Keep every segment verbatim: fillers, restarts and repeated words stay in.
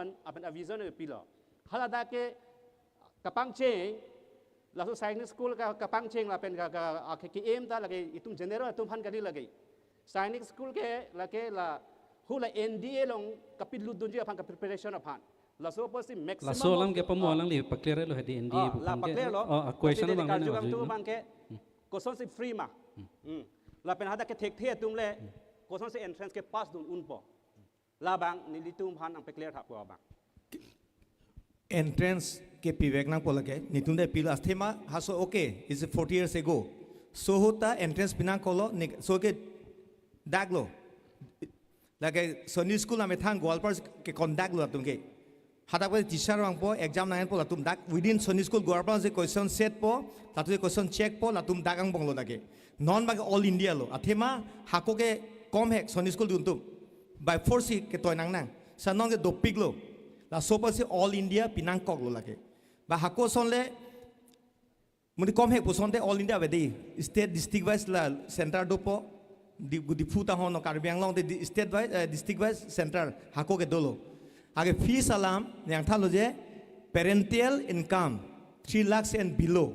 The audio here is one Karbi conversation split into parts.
lapen a vision pilo. Haladak ke kapangcheng, laso Sainik School ke kapangcheng lapen ke, ke, ke, ke-aim ta lake itum general atum aphan kali lake. Sainik School ke lake la hula N D A along kapilutdunji aphan, ke preparation aphan. Laso apotsi maximum Laso alam of ke the, pamo ah, alangli pa-clear lo hedi N D A ah, pu la aphan ke. Pa-clear lo. Oh, a question Laso abang karju hana abang tu baju, no? Abang ke Hmm. Kosonsi free ma. Hmm. Hmm. Lapen hadak ke thekthe atum le kosonsi entrance ke pass dun unpo. Labang nelitum aphan nangpa-clear tha pu abang. Entrance ke pivek nangpo lake, netum ta pilo, athema halaso okay, it's forty years ago. So ahut ta entrance pi nangkoklo, ne, so ke daklo. Lake Sainik School amethang Goalpara ke conduct lo atum ke. Hadak pen teacher vangpo, exam nangpo latum dak within Sainik School Goalpara si question set po, latum si question check po, latum dak angbong lo lake. Non abang ke all India lo. Athema hako ke komhek Sainik School dun atum. By force si ketoi nangnang. Sa non ke dopik lo. Laso apotsi all India pi nangkok lo lake. Ba hako ason le, muni komhek pu ason te all India ave dei. State district wise la center dopo. Di, Diphu ta ho no Karbi Anglong te di, state wise, eh, district wise center hako ke dolo. Age fees alam nangthanlo je parental income three lakhs and below.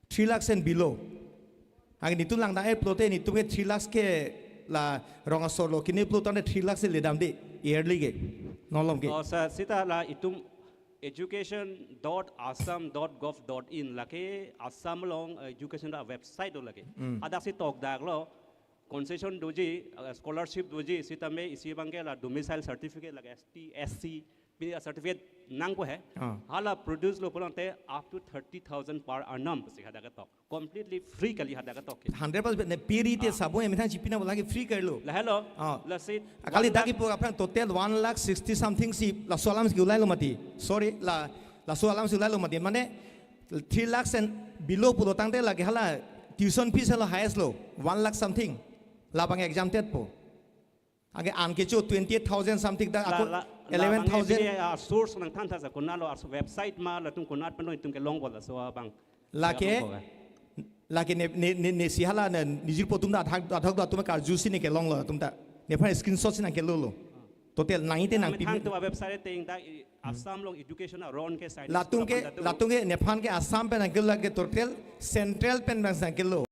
Three lakhs and below. Age netum langdang-et pulote netum ke three lakhs ke la rong asor lo, kine pulo tangte three lakhs le dam dei yearly ke. Non along ke. Oh, sir, seta la itum education dot assam dot gov dot in lake Assam along education a website lo lake. Hmm. Hadak si tokdaklo concession doji, uh, scholarship doji, sitame isi abang ke la domicile certificate lake S T, S C, pini a certificate nangpo he. Ah. Hala produce lo pulote up to thirty thousand per annum pusi hadak ketok. Completely free kali hadak ketok ke. Hundred percent ne piri te Ah. Sabun emethang chipina bola ke free karlo. Lahelo. Ah. Lasi Kali one dak lakh ipo aphrang total one lakh sixty something si laso alam si ulai lo mati. Sorry, la, laso alam si ulai lo mati. Mane three lakhs and below pulo tangte lake hala tuition fees hala highest lo, one lakh something. Labang exam tet po. Age an kecho twenty-eight thousand something dak ako La, la, eleven thousand. Labang ke pini, ah, source nangthan tha sa, konatlo, ah, website ma latum konat pen itum kelong bola so abang. Lake, Kelong bola. Lake ne, ne, ne, ne si hala ne, nejirpo atum ta athak, athak atum karju si ne kelonglo atum ta. Nephan screenshot si nangkelolo. Total nangji te nangpi. Methang tu a website te ingta i, Assam along education aron ke side Latum ke, kapan datu. Latum ke, nephan ke Assam pen nangkelo lake total, central pen nangkelo.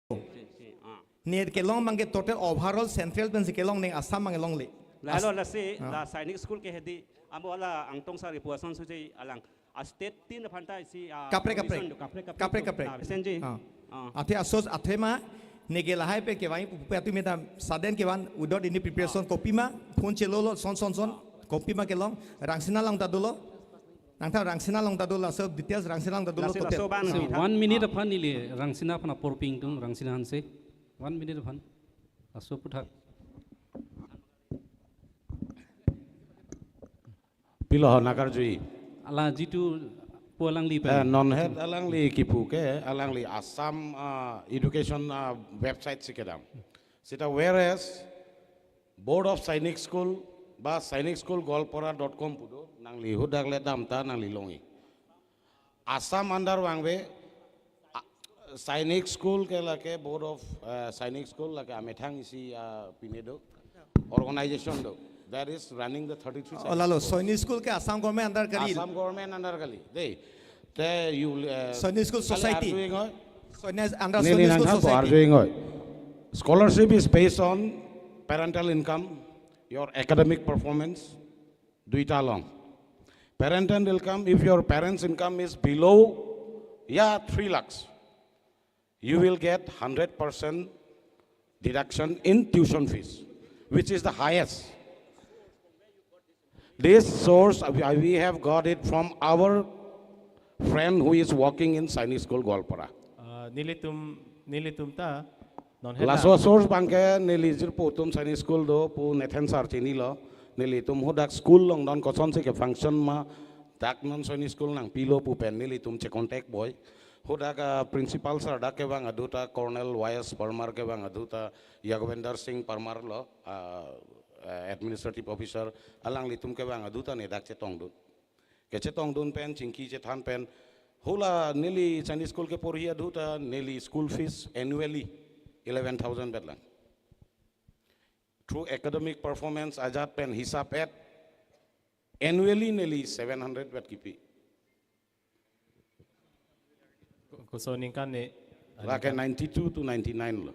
Si, si, ah. Ne kelong abang ke total overall central pen si kelong ne Assam abang longle. Lahelo As- lasi, Ah. La Sainik School ke hedi, amo la Angtong sir ipu ason suji alang. A state tin aphan ta isi, ah, Kaprek, kaprek. Vision do, kaprek, kaprek Kaprek, do. Kaprek. Ah, Vision ji. Ah. Ah. Athe asos, athema, neke lahai pen kevang, pupe atum meta sudden kevang, without any preparation, Ah. Kopima, phone chelolo, son, son, son, Ah. Kopima kelong, Rangsina along ta dolo, nangthan Rangsina along ta dolo, so details Rangsina along ta dolo, Laso, total. Laso abang So, nangthan. One minute Ah. Aphan neli, Rangsina aphan apor ping tung, Rangsina Hanse. One minute aphan. Laso aputhak. Pilo ho nangkarjui. Ala jitu pu alangli pen. Eh, non het alangli kipu ke, alangli Assam, ah, education, ah, website si kedam. Seta whereas Board of Sainik School ba Sainik School Goalpara dot com pu do, nangli hadak le dam ta nangli longji. Assam under vangve, a, Sainik School ke lake Board of, eh, Sainik School lake amethang isi, ah, pine do, organization do. That is running the thirty-three Oh, Sainik lalo, Schools. Sainik School ke Assam government under kali. Assam government under kali. Dei. Te you, eh, Sainik School kali Society. Arjui ngoi. Sainik under Neli Sainik School nangthan po Society. Arjui ngoi. Scholarship is based on parental income, your academic performance, duita along. Parental income, if your parents' income is below, yeah, three lakhs, you will get hundred percent deduction in tuition fees, which is the highest. This source, uh, we, we have got it from our friend who is working in Sainik School, Goalpara. Ah, nelitum, nelitum ta, non hela. Laso source abang ke neli jirpo atum Sainik School do pu Nathan sir chinilo. Nelitum hadak school along non kosonsi ke function ma, dak non Sainik School nangpilo pu pen nelitum che contact boi. Hadak, ah, principal sir dak kevang adu ta, Colonel Y S Parmar kevang adu ta, Yagovendra Singh Parmar lo, ah, eh, administrative officer, alanglitum kevang adu ta ne dak chetongdun. Kechetongdun pen, chingki chethan pen, hula neli Sainik School keporhi adu ta, neli school fees annually eleven thousand bet lang. Through academic performance ajat pen hisap et, Annually neli seven hundred vat kipi. Ko-, koso ningkan ne? Lake ninety-two to ninety-nine lo.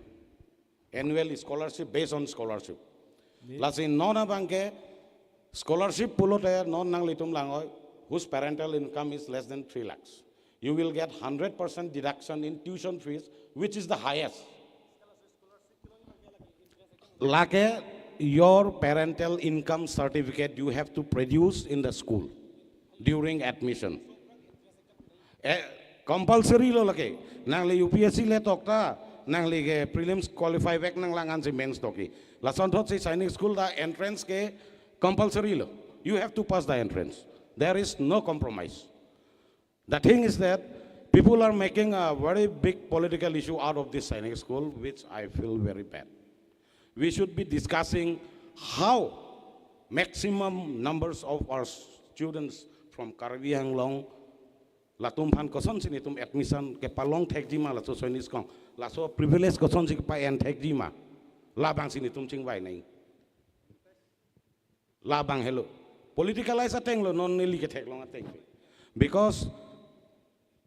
Annually scholarship, based on scholarship. Lasi non abangke scholarship pulote non nanglitum lang-oi, whose parental income is less than three lakhs. You will get hundred percent deduction in tuition fees, which is the highest. Lake your parental income certificate you have to produce in the school during admission. Eh, compulsory lo lake. Nangli U P S C le tokta, nangli ke prelims qualify vek nanglang ansi mains toki. Lasonthotsi Sainik School ta entrance ke compulsory lo. You have to pass the entrance. There is no compromise. The thing is that people are making a very big political issue out of this Sainik School, which I feel very bad. We should be discussing how maximum numbers of our students from Karbi Anglong, latum aphan kosonsi netum admission kepalong thekji ma laso Sainik School, laso privilege kosonsi kepa-en thekji ma, labangsi netum chingvai nang. Labang helo. Politicalize ateng lo, non neli ketheklong ateng. Because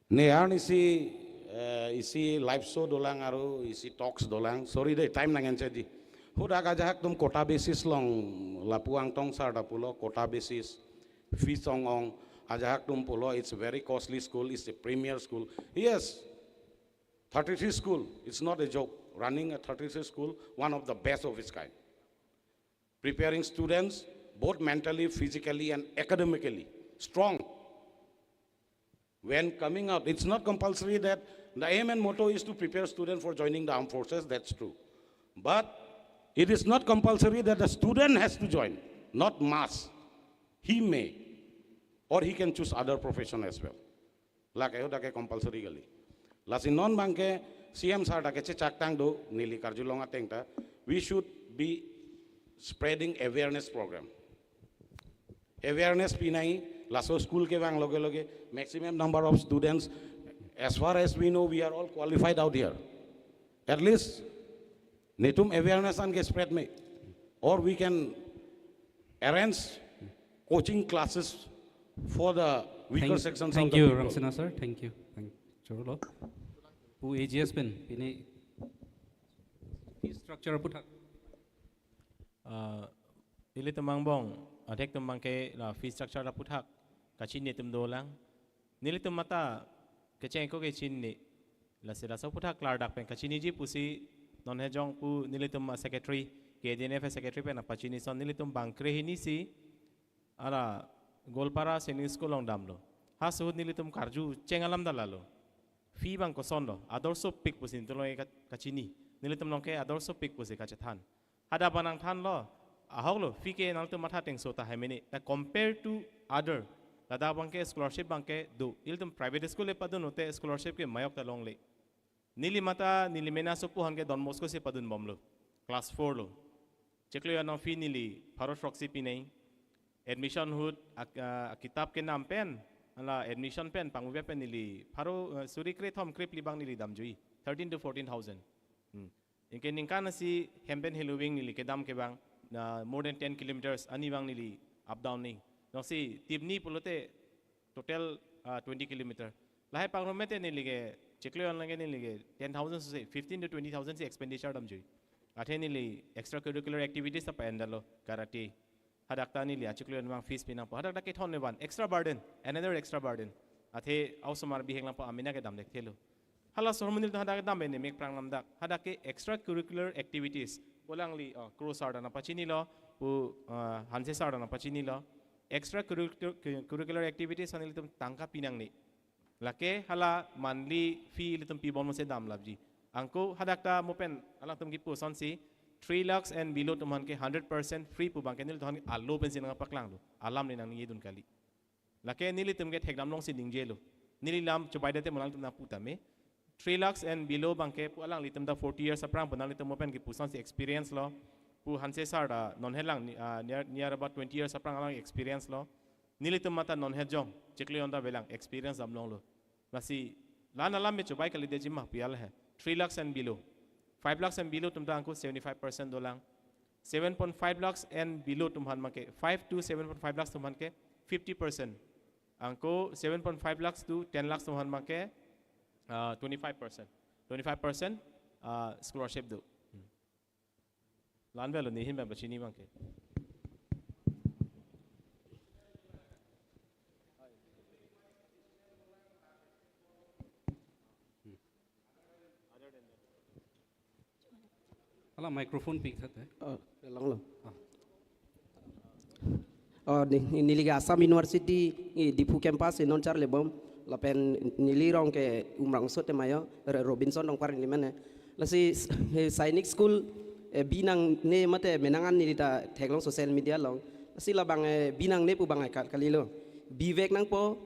ne arni isi, eh, isi live show dolang aru isi talks dolang. Sorry de, time nang-enche di. Hadak ajahak atum quota basis along lapu Angtong sir ta pulo quota basis. Fees ong-ong. Ajahak atum pulo, it's a very costly school, it's a premier school. Yes, thirty-three school, it's not a joke. Running a thirty-three school, one of the best of its kind. Preparing students both mentally, physically, and academically strong. When coming out, it's not compulsory that the aim and motto is to prepare students for joining the armed forces, that's true. But it is not compulsory that the student has to join, not must. He may, or he can choose other profession as well. Lake hadak ke compulsory kali. Lasi non abangke C M sir ta kechechak tang do, neli karjulong ateng ta, we should be spreading awareness program. Awareness pi nangji, laso school kevang loge loge, maximum number of students, as far as we know, we are all qualified out here. At least netum awareness an ke spread me, or we can arrange coaching classes for the weaker Thank, sections thank of the you, people. Ramsena sir. Thank you. Thank you. Chorolo. Pu A G S pen, pini fee structure aputhak. Ah, ilitum angbong, athek atum abangke la fee structure aputhak kachini atum dolang. Nelitum mate kecheng ko kechini. Lasi laso aputhak klardak pen kachiniji pusi non hejong pu nelitum a-secretary, K D N F a-secretary pen apachini ason nelitum bangkre hini si hala Golpara Sainik School along damlo. Halaso ahut nelitum karju cheng alam ta lalo. Fee abang koson lo, ador sopik pusi nelitum along ke ka-, kachini. Nelitum along ke ador sopik pusi kachethan. Hadak abang nangthanlo, ahok lo, fee ke nangtum matha tengso ta hai mene. Na compare to other, ladak abangke scholarship abangke do. Ilitum private school le padun lote scholarship ke mayok ta longle. Neli mate, neli mena asopo aphan ke Don Bosco si padun bomlo. Class four lo. Chiklo jon along fee neli pharo throksi pi nangji. Admission ahut ak-, ah, kitab kenam pen, hala admission pen, pangvepet pen neli pharo, ah, suri kre thom kre phli abang neli damjui. Thirteen to fourteen thousand. Hmm. Anke ningkan isi hem pen heloving neli kedam ke abang, na more than ten kilometers arni abang neli up down nangji. Jongsi Tipni pulote total, ah, twenty kilometer. Lahai pangrum mete neli ke, chiklo jon along ke neli ke ten thousand si, fifteen to twenty thousand si expenditure damjui. Athe neli extracurricular activities ta pa-endalo, karate. Hadak ta neli achiklo jon abang fees pi nangpo. Hadak ta kethon ne van, extra burden, another extra burden. Athe a-osomar bihek langpo, amena ke damdek thelo. Hala ahormu nelitum hadak dam bene mek prang namdak. Hadak ke extracurricular activities. Pu alangli, oh, Kro sir ta nangpachinilo, pu, ah, Hanse sir ta nangpachinilo. Extracurricular, curricular activities aphan nelitum tangka pi nangne. Lake hala monthly fee ilitum pi bomlo si damlapji. Anke hadak ta mo pen alangtum kipu asonsi three lakhs and below atum aphan ke hundred percent free pu abangke nelitum aphan ke alo pensi nangpaklanglo. Alam le nangningjedun kali. Lake nelitum ke thekdam longsi ningjelo. Neli lam chobai date mo nanglitum nangpu tame. Three lakhs and below abangke pu alanglitum ta forty years aphrang pu nanglitum mo pen kipu asonsi experience lo. Pu Hanse sir ta non helang ni-, ah, near, near about twenty years aphrang alang experience lo. Nelitum mate non hejong, chiklo jon ta avelang experience damlonglo. Lasi la-an alam me chobai kalidetji ma pu alam he. Three lakhs and below. Five lakhs and below atum ta anke seventy-five percent dolang. seven point five lakhs and below atum aphan abangke, five to seven point five lakhs atum aphan ke fifty percent. Anke seven point five lakhs to ten lakhs atum aphan abangke, uh, twenty-five percent. Twenty-five percent, uh, scholarship do. Hmm. La-an avelo, ne ahin pen pachini abangke. Hala microphone pik tha te. Oh, lang lo. Ah. Oh, ni, neli ke Assam University, eh, Diphu campus, eh, non charlibom. Lapen neli rong ke Umrangso atum ayo, Re-, Robinson Rongphar neli mane. Lasi, eh, Sainik School, eh, bi nangne mate menang an neli ta theklong social media along. Lasi labang, eh, bi nangne pu abang, eh, ka-, kalilo. Bivek nangpo,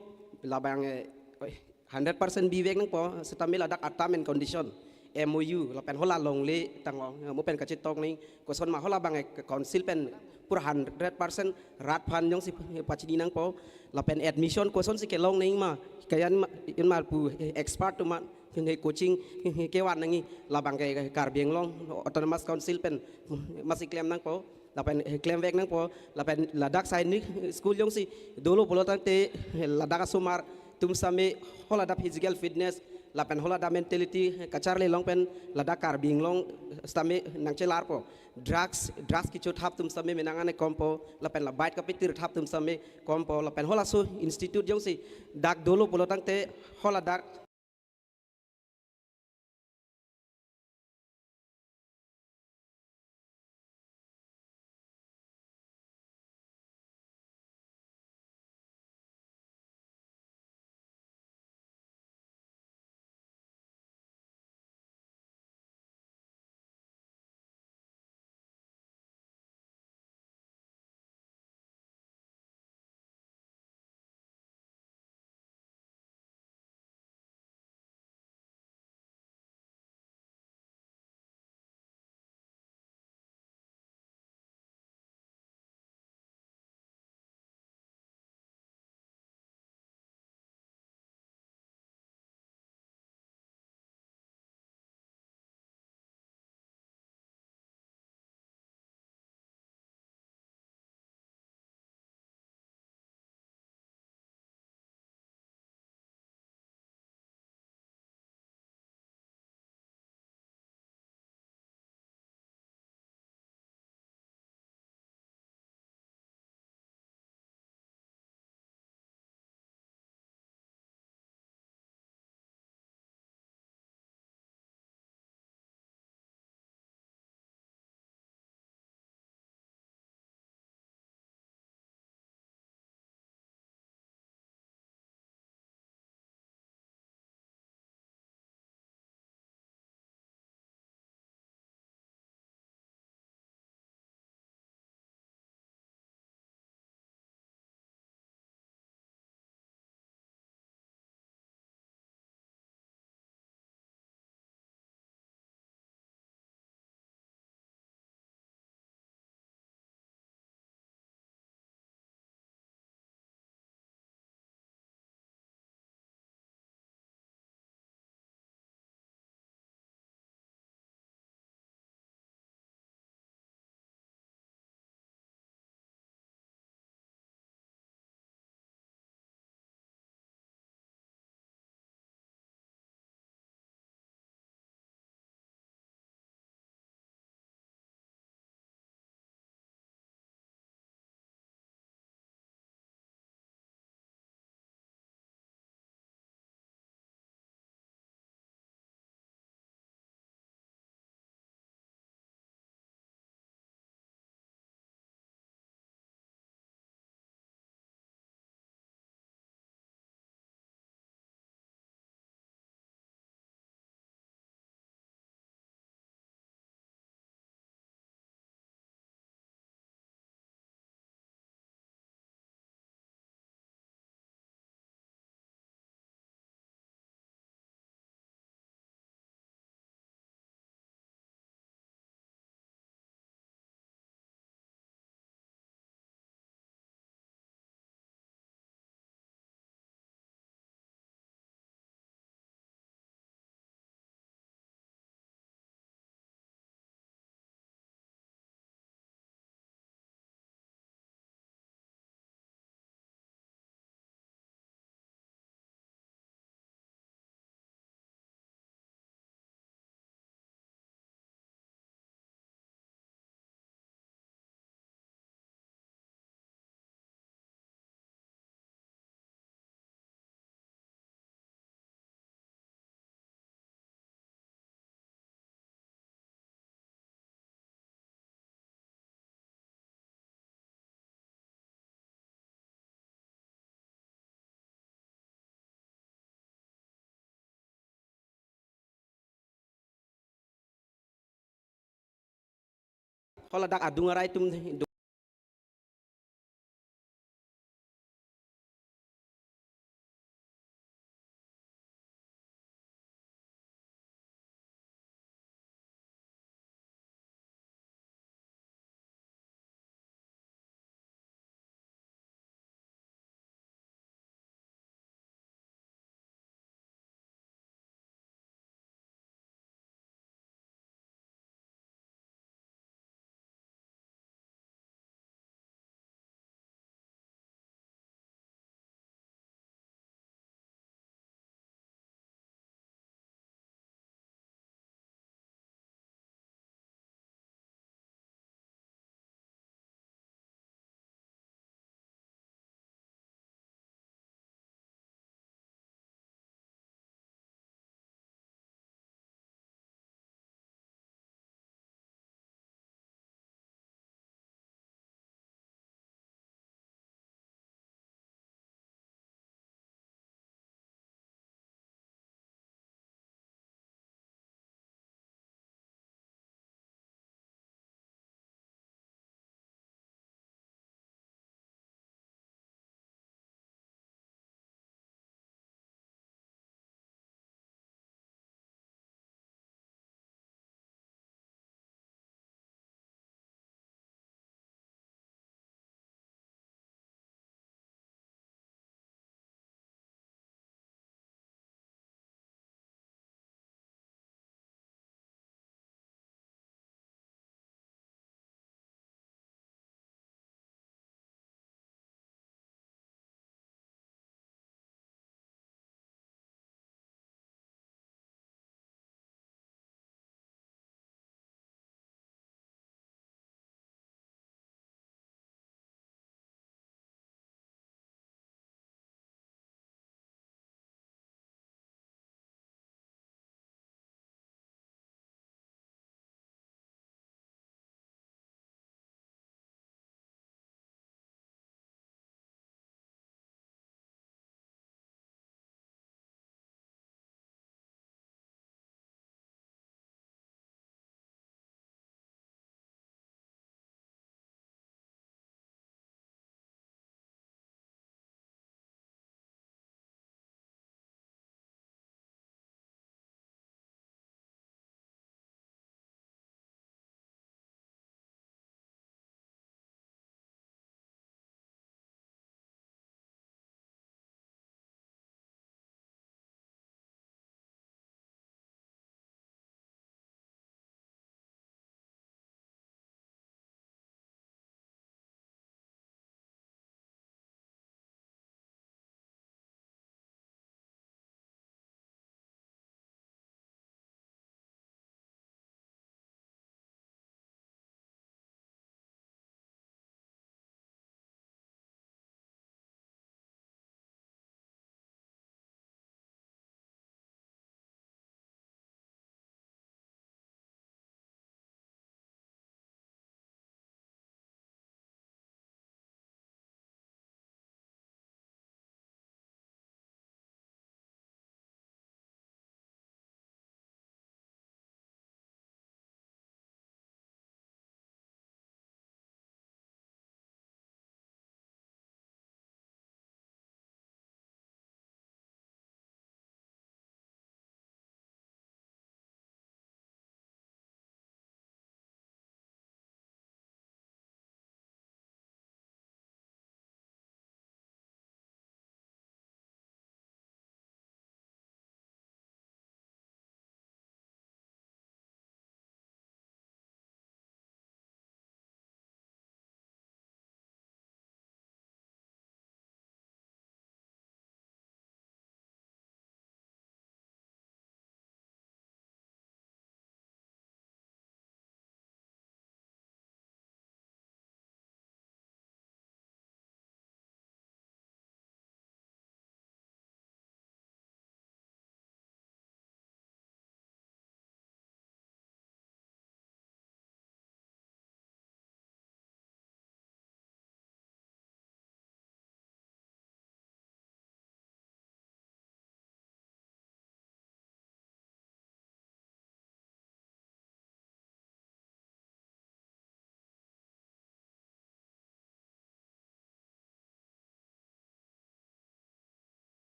labang, eh, oi, hundred percent bivek nangpo, setame ladak a term and condition, M O U, lapen hala longle tanglo, mo pen kachetong nangji, kosonma hala abang, eh, council pen pura hundred percent rat aphan jongsi pachini nangpo, lapen admission kosonsi kelong nangji ma, kayan ma, in mar pu, eh, expert atum aphan, eh, coaching, eh, kevan nangji, labang ke Karbi Anglong Autonomous Council pen, eh, masi klem nangpo. Lapen, eh, klemvek nangpo, lapen ladak Sainik School jongsi dolo pulo tangte, eh, ladak asomar atum setame hala dak physical fitness, lapen hala dak mentality, eh, kacharli along pen ladak Karbi Anglong setame nangchelarpo. Drugs, drugs kecho thap atum setame menang an kompo, lapen la bike kapetir thap atum setame kompo, lapen halaso institute jongsi dak dolo pulo tangte hala dak Ko ladak adung arai atum